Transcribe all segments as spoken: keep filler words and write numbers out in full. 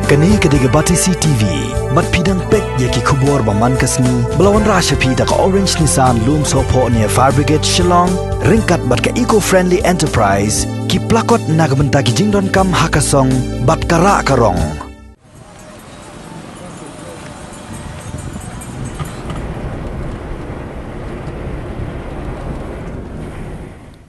Kane ka dei ka Batesi T V. Bad phi dang peit ïa ki khubor ba man ka sngi ba la wanrah sha phi da ka Orange Nissan Lumsohphoh near Fire Brigade Shillong, ryngkat bad ka Eco Friendly Enterprise, ki plakot na ka bynta ki jingdonkam ha ka song bad ka rah ka rong.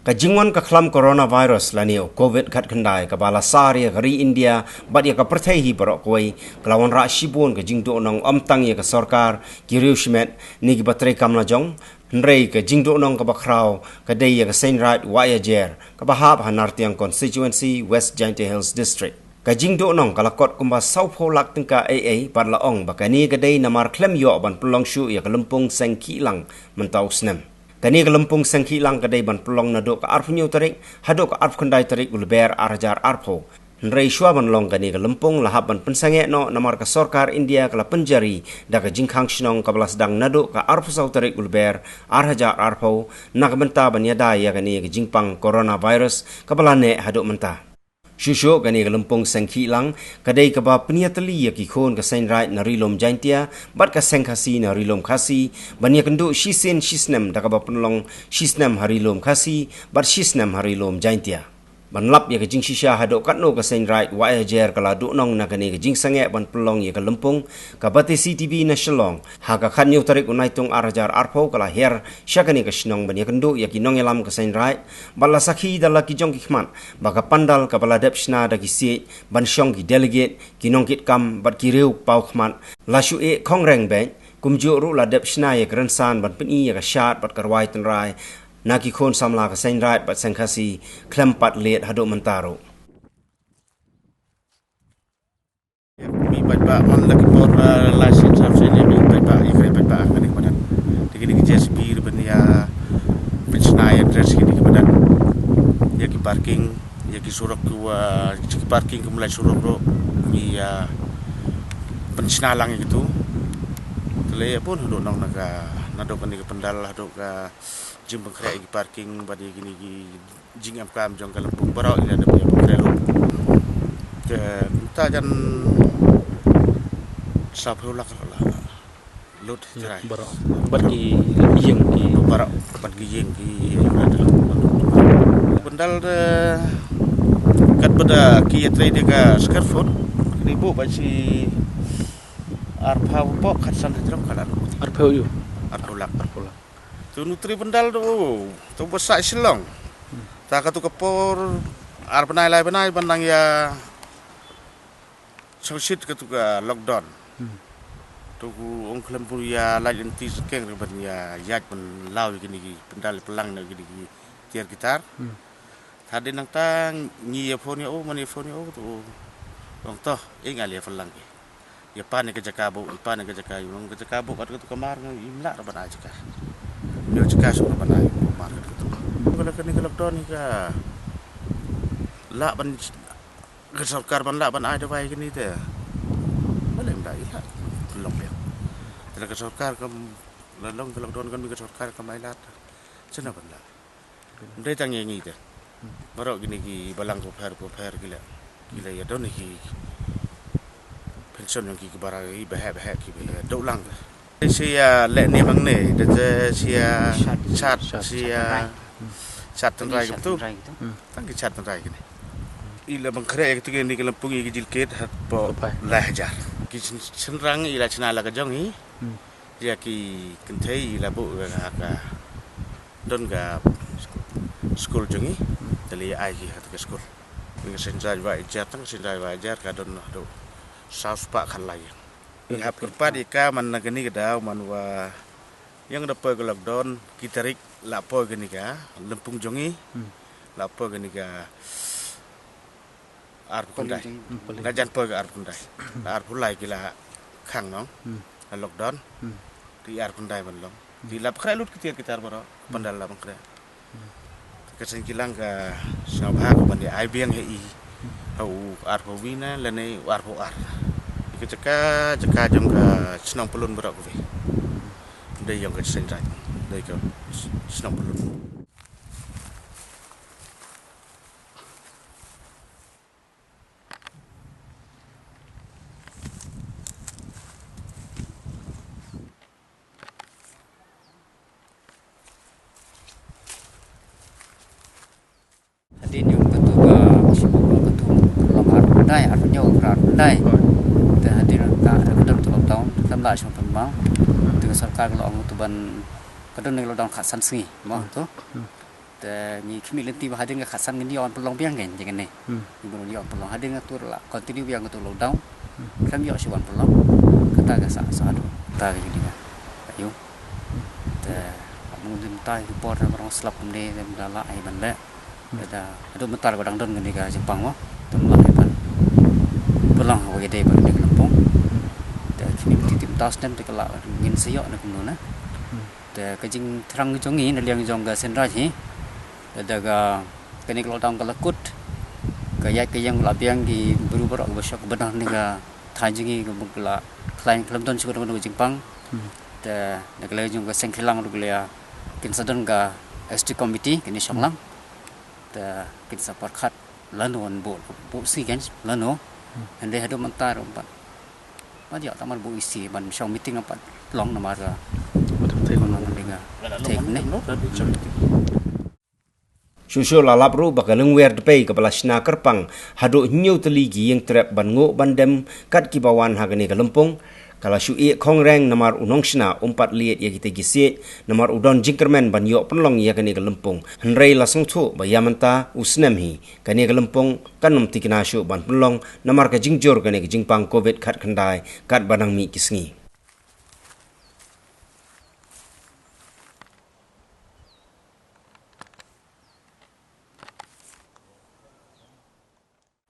Ka jingwan ka khlam coronavirus lane u covid khatkhyndai kaba la sar ïa ka ri India bad ïa ka pyrthei hi baroh kawei, ka la wanrah shibun ka jingduhnong, ym tang ïa ka sorkar, ki riew shimet ne kiba treikam lajong, hynrei ka jingduhnong kaba khraw ka dei ïa ka Seiñ Raij Wahiajer kaba hap ha Nartiang Constituency, West Jaintia Hills District. Ka jingduhnong ka la kot kumba sawphew lak tyngka ei ei bad la ong ba kane ka dei namar khlem ïoh ban pynlong shuh ïa ka lympung Seng Khihlang mynta u snem. Kane ka lympung Seng Khihlang ka dei ban pynlong naduh ka arphew hynñiew tarik haduh ka arphew khyndai tarik u Lber ar hajar arphew. Hynrei shuwa ban long kane ka lympung la hap ban pynsangeh noh namar ka sorkar India ka la pynjari da ka jingkhang shnong kaba la sdang naduh ka arphew saw tarik u Lber ar hajar arphew na ka bynta ban ïada ïa kane ka jingpang coronavirus kaba la neh haduh mynta. Shuh shuh kane ka lympung Seng Khihlang ka dei kaba pynïatylli ïa ki khun ka Seiñ Raij na Ri Lum Jaintia bad ka Seng Khasi na Ri Lum Khasi ban ïakynduh shisien shisnem da kaba pynlong shisnem ha Ri Lum Khasi bad shisnem ha Ri Lum Jaintia. Ban lap ïa ka jingshisha haduh katno ka Seiñ Raij Wahiajer ka la duhnong na kane ka jingsangeh ban pynlong ïa ka lympung, ka Batesi T V na Shillong ha ka khathynñiew tarik u Naitung ar hajar arphew ka la hiar sha kane ka shnong ban ïakynduh ïa ki nongïalam ka Seiñ Raij bad la sakhi da la ki jong ki khmat ba ka pandal kaba la dep shna da ki siej ban shong ki delegate, ki nongkitkam bad ki riew paw khmat la shu eh khongreng beit, kumjuh ruh la dep shna ïa ka rynsan ban pyni ïa ka shad bad ka rwai tynrai na ki khun samla ka Seiñ Raij bad Seng Khasi khlem pat leit haduh mynta ruh. Ïa ki paidbah man la ki por, ah, la shisha shisha ïa ki paidbah, ïa ki paidbah ha kane ka madan. Te kine ki J C B ruh ban ïa pynshna ïa dress kine ki madan. Ïa ki parking, ïa ki surok ki wa, ki parking ki mlai surok ruh, ki, ah, pynshna lang ïa kitu. Te lei ïa bun haduh nong na ka, naduh kane ka pandal, haduh ka jingpynkhreh ïa ki parking, bad ïa kine ki jingem kam jong ka lympung baroh ïa la dep ïa pynkreh lut. Te kumta jan sawphew lak la lut. Lut trai. Baroh. Bad ki ïing ki. Baroh. Bad ki ïing ki ïa la dep. Pandal de kat bad ki ïa trei de ka square foot. Kine buh ba shi arphew pok kat san hajrong ka la lut. Arphew ïu. Arphew lak. Arphew lak. Tu nu tri bendal tu, tu ba sah Shillong. Ta katu ka por ar bnai lai bnai ban nang ïa sngewsih katu ka lockdown. Hmm. Tu ku ong khlem pun ïa lait lynti skeng re ban ïa ïaid ban law ïa kine ki bendal pynlang na kine ki tiar kitar. Hmm. Hadien nangta ngi ïa phone ïa u, man ïa phone ïa u, tu u ong to, ïa nga la ïa pynlang ki. Ïa pan ïa ka jaka buh, ïa pan ïa ka jaka, ïa ka jaka buh kat katu ka mar, ngim lah ban ai jaka. Ïa jaka shu ban ai, mar kat katu. Ka la kane ka lockdown ni ka lah ban, ka sorkar ban lah ban ai dawai kane te. Balei ym da ïa lah. Long biang. Te ka sorkar kam, la long ka lockdown kan ka sorkar kam ai lad. Shano ban lah. Ym dei tang ïa ngi te. Baroh kine ki balang bapher bapher ki la, ki la ïa don ki pension jong ki, ki bara ki baheh baheh ki ba ïa duh lang. Shi ïa leh ne mang ne, da shi ïa chat, chat, shi ïa chat tynrai. Chat tynrai kitu. Tang ki chat tynrai kine. I la bang khreh ïa kitu kine ki lympung ïa ki jilkit hapoh lai hajar. Ki shynrang i la shna la ka jong i. Ïa ki kynthei i la buh ka, ka don ka skul jong i, te la ïa ai ki ha ka skul. Ka Seiñ Raij Wahiajer, tang ka Seiñ Raij Wahiajer ka don haduh saw spah khatlai. I hap kyrpad ïa ka man na kane ka daw man wa ïa nga da poi ka lockdown ki tarik la poi kane ka lympung jong i, la poi kane ka arphew khyndai. Hmm, pule. Nga jan poi ka arphew khyndai. Arphew lai ki la khang noh. Hmm. La lockdown. Hmm. Te arphew khyndai ban long. Hmm. Te la pynkhreh lut ki tiar kitar baroh. Hmm. Pandal la pynkhreh. Hmm. Ka seng ki lang ka sngewbha ka ban ïa ai biang ha i. Hmm. Ha u arphew wina lane u arphew ar. Ka jaka, jaka jong ka shnong Pyllun baroh kawei. Dei jong ka Seiñ Raij. Dei ka shnong Pyllun. Ïa u phra dai. Te hadien ka ka don ka lockdown, tam la shong pynbang. Te ka sorkar ka la ong to ban ka don ka lockdown khatsan sngi mo to. Te ngi khmih lynti ba hadien ka khatsan ngin ïoh wan pynlong biang kein jingkane. Ngi ban ïoh wan pynlong hadien ka tur la continue biang ka tur lockdown. Khlem ïoh shuh wan pynlong. Kata ka sa sa haduh kata ka jingkane. Ayu. Te mung dim tai ki por na barong slap kumne dem da la ai ban leh. Te da haduh mynta ba dang don kane ka jingpang mo. Te la ai ban pynlong wa ïadei bad kane ka lympung. Te khmih lynti mynta snem te ka la ngin sa ïoh na kumno na. Te ka jingthrang jong ngi na liang jong ka Seiñ Raij hi. Lada ka kane ka lockdown ka la kut, ka ïaid ka ïeng la biang ki briew baroh kiba shong kiba don ha kane ka thaiñ jong ngi kiba la khlaiñ khlem don shuh kano kano ka jingpang. Te na ka liang jong ka Seiñ Khrilang ruh ki la ïa, kin sa don ka S T committee kine shong lang. Te kin sa pyrkhat lano ban buh, buh sngi kein lano. Hynrei haduh mynta ruh pat. Pat ïa tang ban buh isi ban shong meeting pat long namar ka. Thei. Shuh shuh la lap ruh ba ka Lyngwiar Dpei kaba la shna kyrpang haduh hynñiew tylli ki ïing trep ban nguh ban dem kat kiba wan ha kane ka lympung, ka la shu ïeh khongreng namar u nongshna um pat leit ïa kita ki siej namar u don jingkyrmen ban ïoh pynlong ïa kane ka lympung. Hynrei la sngewthuh ba ïa mynta u snem hi kane ka lympung kan ym thikna shuh ban pynlong namar ka jingjur kane ka jingpang covid khatkhyndai katba nang mih ki sngi.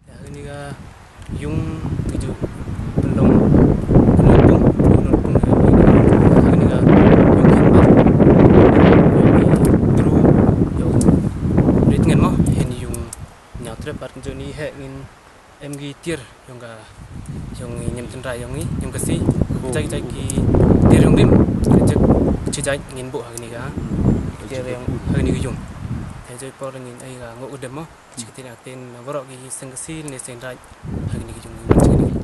Ïa kane ka ïung ki ju pynlong, pynlong pung, pynlong pung ha kane ka ïung ki pat. Ïa ki tru ïa u rit ngen mo, ïa ïung ñiaw trep pat ki ju ni heh ngin em ki tiar ïong ka, ïong i ñiam tynrai ïong i, ïong ka si. Jai jai ki tiar ïong rim, jai jai ngin buh ha kane ka tiar ïong ha kane ka ïung. Jai jai por ngin ai ka nguh ka dem mo. Chi ka tiar ïong ka tiar na baroh ki seng ka si ne seng raij ha kane ka ïung ngin buh ha kane ka ïung.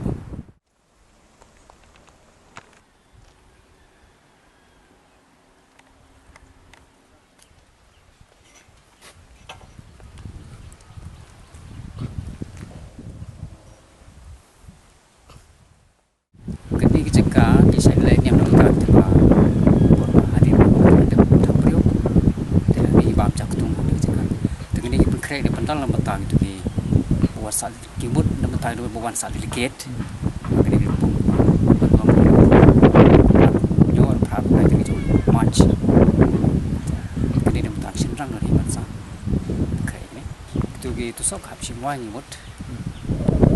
Kane ka jaka ki shait leh niam nongkar te ba por ba hadien ba hadien ba thang briew. Te ngi bam jak ktung kane ka jaka. Te kane ki pynkhreh ne pyndal na bynta kito ki wan sah ki mut na bynta kito ba wan sah delegate. Kane ki pung ban long nyor phra kane ki jong March. Kane na bynta ki shynrang na ri ban sah. Khreh ne. Kito ki tusok hap shim wai ngi mut.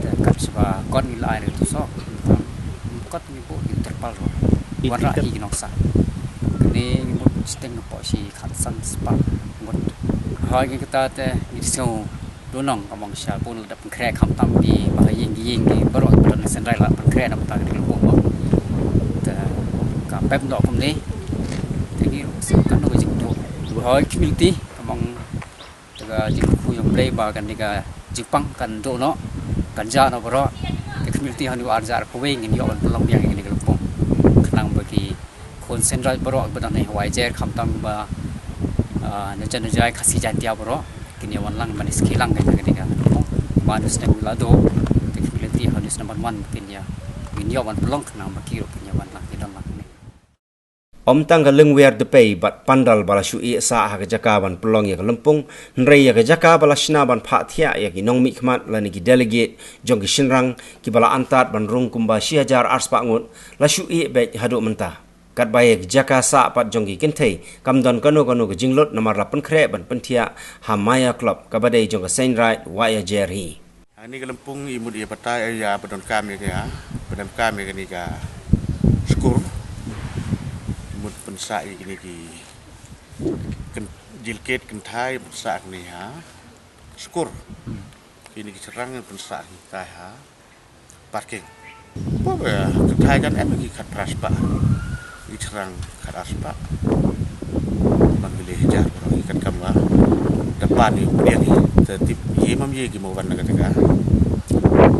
Te kat shaba kot ngi la ai re tu so. Kot ngi buh ngi terpal ro. Wan ra hi ki nongsa. Kane ngi mut shiteng ngi poh shi khatsan spah ngut. Hoi ngi kata te ngi sngew du nong ka mong sha pun la da pynkhreh khamtam ki ba ha ïing ki ïing ki baroh ki ba don sendrai la pynkhreh na bynta ka dei ka buh mo. Te ka pep noh kumne. Te ngi ruh sngew kano ka jingduh. Hoi community ka mong Te ka jingkyrkhu jong U Blei ba kane ka jingpang kan duh noh, kan jah noh baroh. Te community ha une u ar hajar arphew wei ngin ïoh ban pynlong biang ïa kane ka lympung. Khnang ba ki khun seng raij baroh ba don ha Waijer khamtam ba, ah, na jan na jai Khasi Jaiñtia baroh kin ïa wan lang ban ïa skhie lang ïa kane ka lympung. Ba une u snem la duh, te community ha une u snem ban wan kin ïa, ngin ïoh ban pynlong khnang ba ki ruh kin ïa wan lang, kin don lang ne. Ym tang ka Lyngwiar Dpei bad pandal ba la shu ïeh sah ha ka jaka ban pynlong ïa ka lympung, hynrei ïa ka jaka ba la shna ban phah thiah ïa ki nongmihkhmat lane ki delegate jong ki shynrang kiba la antad ban rung kumba shi hajar ar spah ngut la shu ïeh beit haduh mynta. Katba ïa ka jaka sah pat jong ki kynthei kam don kano kano ka jinglut namar la pynkhreh ban pynthiah ha Maya Club kaba dei jong ka seng raij Waiajer hi. Kane ka lympung i mut ïa batai ïa ba donkam ïa ka, ba donkam ïa kane ka skur. I mut pynsah ïa kine ki kyn-, jilkit kynthai pynsah kane ha skur. Kine ki shynrang pynsah kynthai ha parking. Ba ba kynthai kan em ki khatphra spah. Ki shynrang khatar spah. Bang ki le hajar baroh ki katkam ba da pan ïa u pdiang ïa, te tip ïa mam ïa ki mo wan na kata ka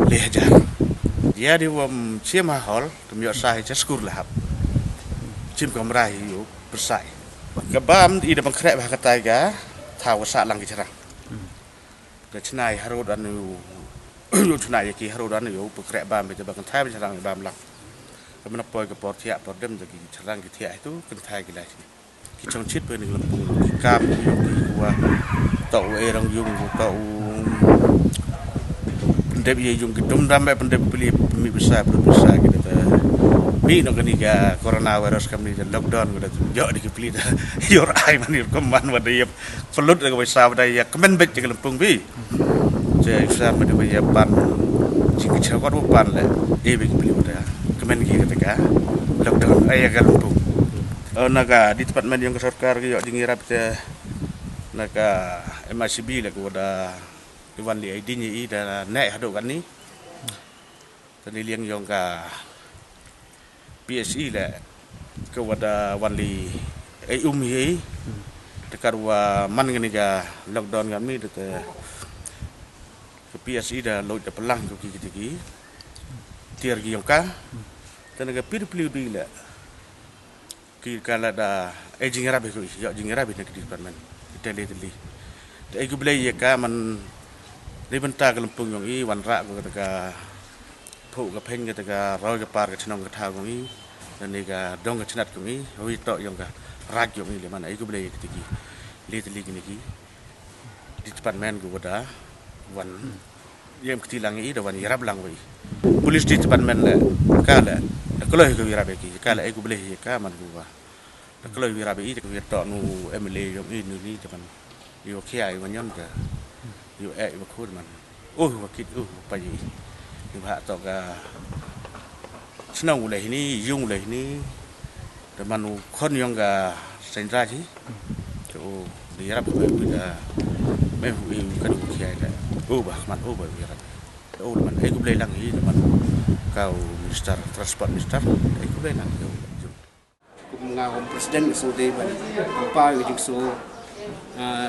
le hajar. Ïa dei wam shim ha hall, te ym ïoh sa ïa sha skur la hap. Shim kamra ïa u pynsah. Ka bam i da bang khreh ba kata ka thaw ka sah lang ki shynrang. Ka chna i harud anu ïoh chuna ïa ki haru dan ïoh pynkreh bam bad ba kynthai ba sharang bam lang. Ka mynta poi ka por thiah por dem da ki sharang ki thiah itu kynthai ki lai. Ki chong chit poi na ka lympung ki kam ki ïoh ki wa to u e rong yung to u pyndep ïa yung ki dum dam ba pyndep pili mi bisa pili bisa ki da mi no kani ka corona virus kam ni da lockdown ko da ïoh di ki pili da yor ai man yor kum man wa da ïa pelut da ka bisa wa da ïa kmen bet ka lympung bi. Che yu sa ma da ïa pan ji ki cha ko pan le e bi ki pili wa da kmen ki ka ta ka lockdown ai ka lympung. Na ka di department yong ka sorkar ki ïoh jingïarap te na ka M I C B le ko da i wan li ai ding i da ne hadu kan ni. Te ni liang yong ka P S E le ko wa da wan li ai um hi te kar wa man ngani ka lockdown kan ni te ka P S E da lo da pelang ko ki ki ki tiar ki yong ka te na ka P W D le ki ka la da ai jingïarap hi ko ïoh jingïarap hi na ki department ki tele tele. Te ai ku blei ïa ka man ri bynta ka lympung yong i wan ra ko ka phu ka phen ka ka roi ka par ka chnong ka tha yong i dan ni ka dong ka chnat yong i wi to yong ka raj yong i le man ai ku blei ïa ki tiki le tele ki ni ki department ko wa da wan ïem kti lang i da wan ïarap lang wei. Police department le ka le da kloi ka ïarap ki ka le ai ku blei ka man ku wa da kloi ïarap i da ka ïa to nu M L A yong i nu ni da man ïa khia i wan yon ka ïa e wa khur man uh wa kit uh pa i ni ba to ka chnong u le ni yung u le ni da man u khon yong ka sendra ji. Te u di ïarap ka u da me u i ka du khia da u ba man u ba ïarap u man ai ku blei lang i da man ka u minister transport minister ai ku blei lang i. Kum nga home president ka so dei ban pa u jing so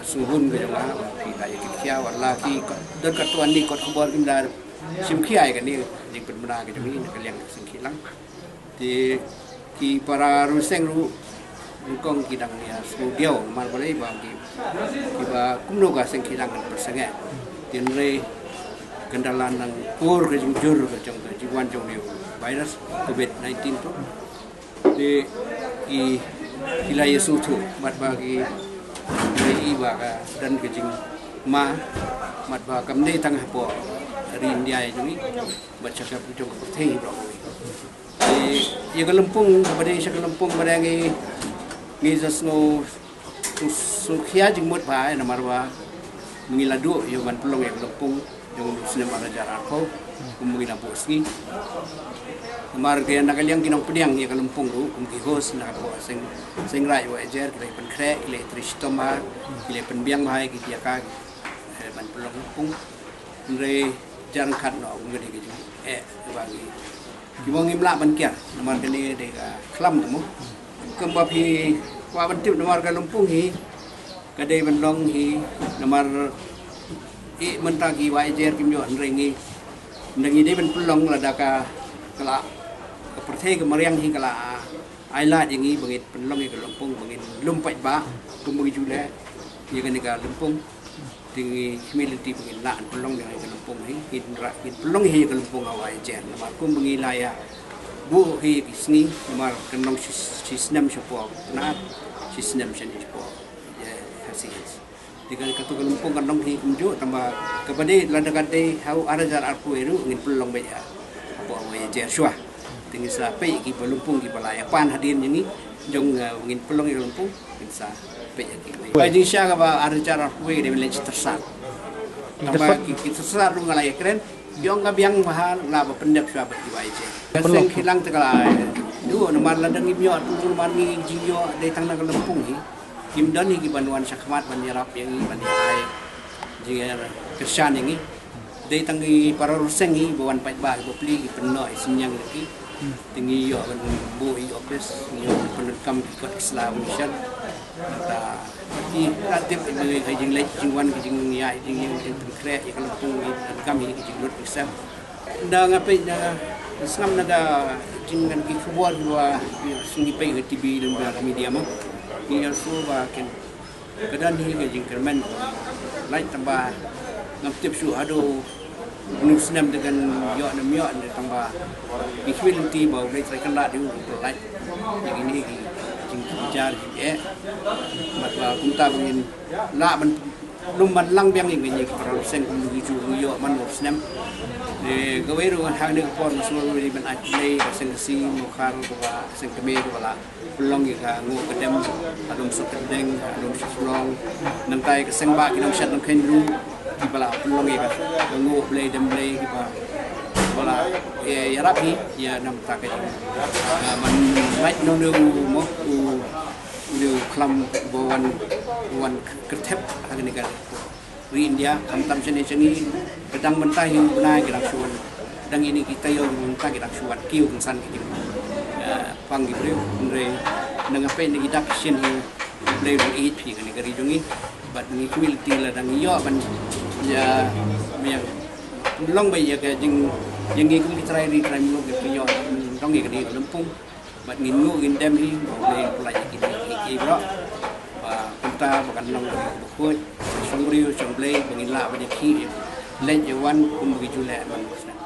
sung hun ka jong nga ki la ïa ki khia wa la ki don ka tuan ni kot khubor kim da sim khia ka ni jing pynbna ka jong i na ka liang sing khilang. Te ki para Ruiseng ruh nyngkong ki dang ïa sngewdiaw namar balei ba ki ki ba kumno ka seng ki dang kan pyrshang eh. Te hynrei kan da la nang pur ka jingjur ka jong ka jingwan jong u virus covid nineteen tu. Te ki ki la ïa sngewthuh bad ba ki la i ba ka don ka jingma bad ba kam dei tang hapoh ri India ïa jong i bad sha ka jong ka pyrthei baroh. Ïa ka lympung ba dei sha ka lympung ba dei ngi ngi sa sngew sngew khia jingmut ba namar ba ngi la duh ïa ban pynlong ïa ka lympung jong u snem ar hajar arphew kum ngi la buh sngi. Namar ka na ka liang ki nongpdiang ïa ka lympung ruh kum ki host na ka seng seng rai wa ejer ki la pynkhreh ki la tri shitom ba ki la pynbiang ba ki ïa ka ban pynlong lympung. Hynrei jar khat noh kum ka dei ka jing eh ba ngi Ki ba ngim lah ban kiar namar kane dei ka khlam te mo. Kumba phi kwah ban tip namar ka lympung hi ka dei ban long hi namar i mynta ki wa jer kim ïoh hynrei ngi ngi dei ban pynlong lada ka ka la ka pyrthei ka mariang hi ka la ai lad ïa ngi ba ngin pynlong ïa ka lympung ba ngin lum paidbah kum ba ngi ju leh ïa kane ka lympung. Te ngi humility ba ngin lah ban pynlong ïa ka lympung hi ngin ra ngin pynlong hi ïa ka lympung ha wai jer namar kum ba ngi la ïa buh hi ki sngi namar kan long shi snem shapoh na shi snem shane shapoh. Ïa ha si hi. Te ka katu ka lympung kan long hi kumjuh tangba kaba dei lada ka dei ha u ar hajar arphew ruh ngin pynlong beit ha hapoh wai jer shuwa. Te ngin sa peit ki ba lympung ki ba la ïa pan hadien ïa ngi jong ngin pynlong ïa ka lympung. Ngin sa peit ïa ki. Bai jingshisha kaba ar hajar arphew dei ban leit tersat. Tangba ki tersat ruh nga la ïa kren. Ïong ka biang ba ha la ba pyndep shuwa bad ki bai je. Ka seng khilang te ka la ïoh namar la dang im ïoh tu namar ngi jingïoh dei tang na ka lympung hi. Kim don hi ki ban wan shakhmat ban ïarap ïa ngi ban ïa ai jingïakyrshan ïa ngi. Dei tang ki para ruh seng hi ba wan paidbah ba pli ki pynnoh i synñiang ïa ki. Te ngi ïoh ban buh i office ngi ïoh ban pyndonkam ki kot ki sla ban shan. Nangta ki la tip i ba ngi ka jingleit jingwan ki jingïaid jingïeng jingpynkhreh ïa ka lympung ngi pyndonkam ïa ki jinglut ki sem. Da nga peit da sngap na ka jingwan ki khubor ba ngi peit ka T V lem ba ka media ma. Ngi ïa su ba kin Ka don hi ka jingkyrmen lait tangba ngam tip shuh haduh Une u snem te kan ïoh ne ym ïoh ne, tang ba ngi khmih lynti ba U Blei Trai Kynrad u pyllait ïa kine ki jingjar jingeh. Bad ba kumta ba ngin lah ban lum ban lang biang ïa kine ki para seng kum ki ju ïoh man u snem. Ne kawei ruh ha kane ka por nga sngew ruh ban ai khublei ïa ka Seng Khasi Mawkhar, kaba seng kmie kaba la pynlong ïa ka nguh ka dem ha Umsuk Kyrdeng, ha Umsuk Shnong. Nangta ïa ka seng bah ki nongshad nongkheiñ ruh kiba la pynlong ïa ka nguh Blei dem Blei kiba, ba la ïarap hi ïa nangta ka jing, ah, man mait nongdeu mo u, u deu khlam ba wan, wan kyrthep ha kane ka ri India, khamtam shane sha ngi, ka dang mynta hi u bnai ka dang shu wan, dang ine ki taïew mynta ki dang shu wan kiew kynsan ki jing, eh, pang ki briew, hynrei nang ap ne ki dak ki shin hi, Blei u ïeit phi kane ka ri jong ngi, bad ngi khmih lynti lada ngi ïoh ban ïa, ïa long ba ïa ka jing, ïa ngi kum ki trai ri trai muluk ngi ïoh long ïa kane ka lympung. Bad ngin nguh ngin dem hi ba U Blei u pyllait ïa kine ki, ki, ki baroh. Ba kumta ba kan long ka ri bakhuid, shong briew shong Blei, ba ngin lah ban ïakhih leit ïawan kum ba ngi ju leh man ka snem.